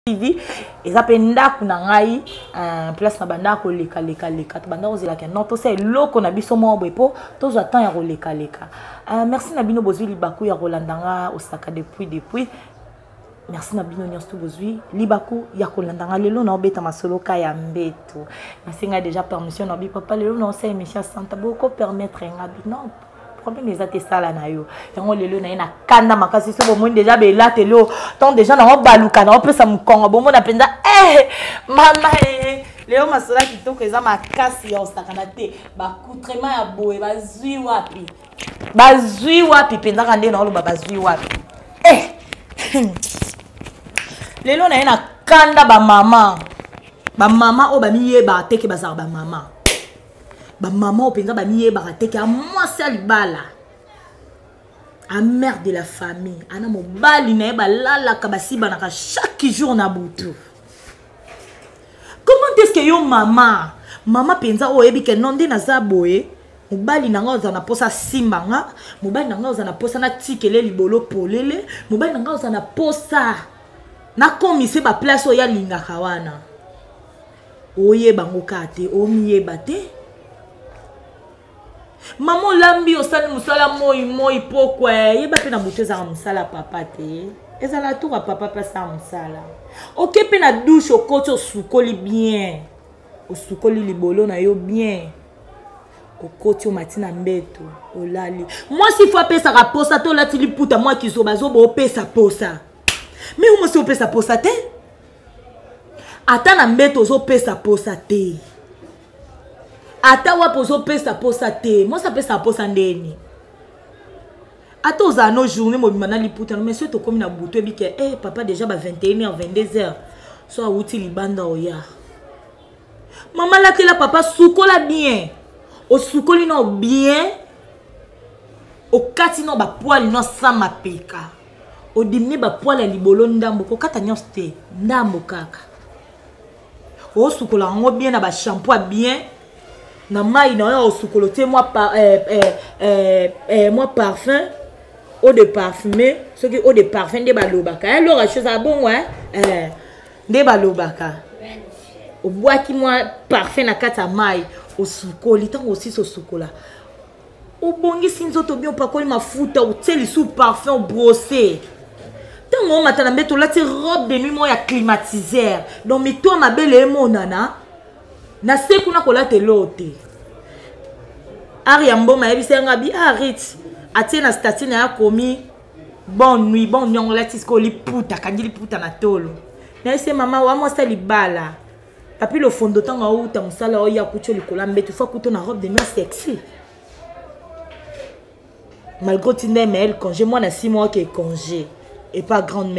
TV eza mpe ndako na ngai euh, place na banda kolekalekaleka tobanda kozelaka non tosala eloko na biso moko boye mpo tozwa temps ya kolekaleka euh, merci na bino bozwi libaku ya kolanda nga osaka depuis depuis merci na bino nyonso to bozwi libaku ya kolanda nga lelo naobeta masolo ka ya mbeto nasenga déjà permission na bi papa lelo naosala émission ya santa boko permettre nga bi non problème eza te sala na yo yango lelo na ye na kanda makasi so bomoni deja belateli oyo ntango deja nango baluka na opesa mokongo bomona mpenza eh, mama e lelo masolo ya kitoko eza makasi ya kosakana te bacoutrement ya boye bazwi wapi bazwi wapi mpenza ka nde naoloba bazwi wapi eh. lelo na ye na kanda bamama bamama oyo bamiyebaka teke bazalaka bamama bamama oyo mpenza bamiyebaka te ke amwasi ya libala a mère de la famille ana mobali na ye balalaka basibanaka chaque jour na butu comment est ce que yo mama mama mpenza oyo oyebi ke non nde naza boye mobali na ngai oza na mposa asimba nga mobali na ngai oza na mposa natikele libolo polele mobali na ngai oza na mposa nakomise baplace oyo alingaka wana oyeba ngo kaka te omiyeba te mama olambi osali mosala moi moi pokwa eh, yeba mpe na butu ezalaka mosala papa te ezala tour ya papa mpe asala mosala oke mpe na douche okoti osukoli bien osukoli libolo na yo bien okoti omati na mbeto olali mwasi fo apesaka posa te olati liputa mwa kizobazoba opesa posa mingi mwasi opesa posa te ata na mbeto ozopesa posa te ata wapi ozopesa posa te mwasi apesaka posa ndeni ata ozala no journée mobimba na liputa no mais soki tokomi na butu ebike e eh, papa déjà ba 21 h 22 h so awuti libanda oya mama latela papa sukola bien osukoli no bien okati no bapoile no sa mapeka odimine bapoile ya libolo ndambo kokata nyonso te ndambo kaka osukola yango bien na bashampoing bien na mai na oyo osukola otie mwa pa, eh, eh, eh, eh, mwa parfum eau de parfume soki eau de parfum nde balobaka eh, lora chose abongo eh? eh, nde balobaka obwaki mwa parfum na kati ya mai osukoli ntango osisi osukola obongisi nzoto bien opakoli mafuta otie lisusu parfum obrose ntango omata na mbeto olati robe de nuit moko ya climatiseur donc mito ya mabele emonana na se kuna kolata eloo te ari ya mboma ayebisi yanga bi ah rit atie na statut na ye akomi bonne nuit bonne nuit yango olati sikoyo liputa akangi liputa na tolo nayebisi mama wa mwasi ya libala papi lofondo ntango auta mosala oyo akuti yo likolo ya mbeto fo akuti na robe de nuit sexy malgré otinda emael congé mwana si mois ke congé epa grande mère.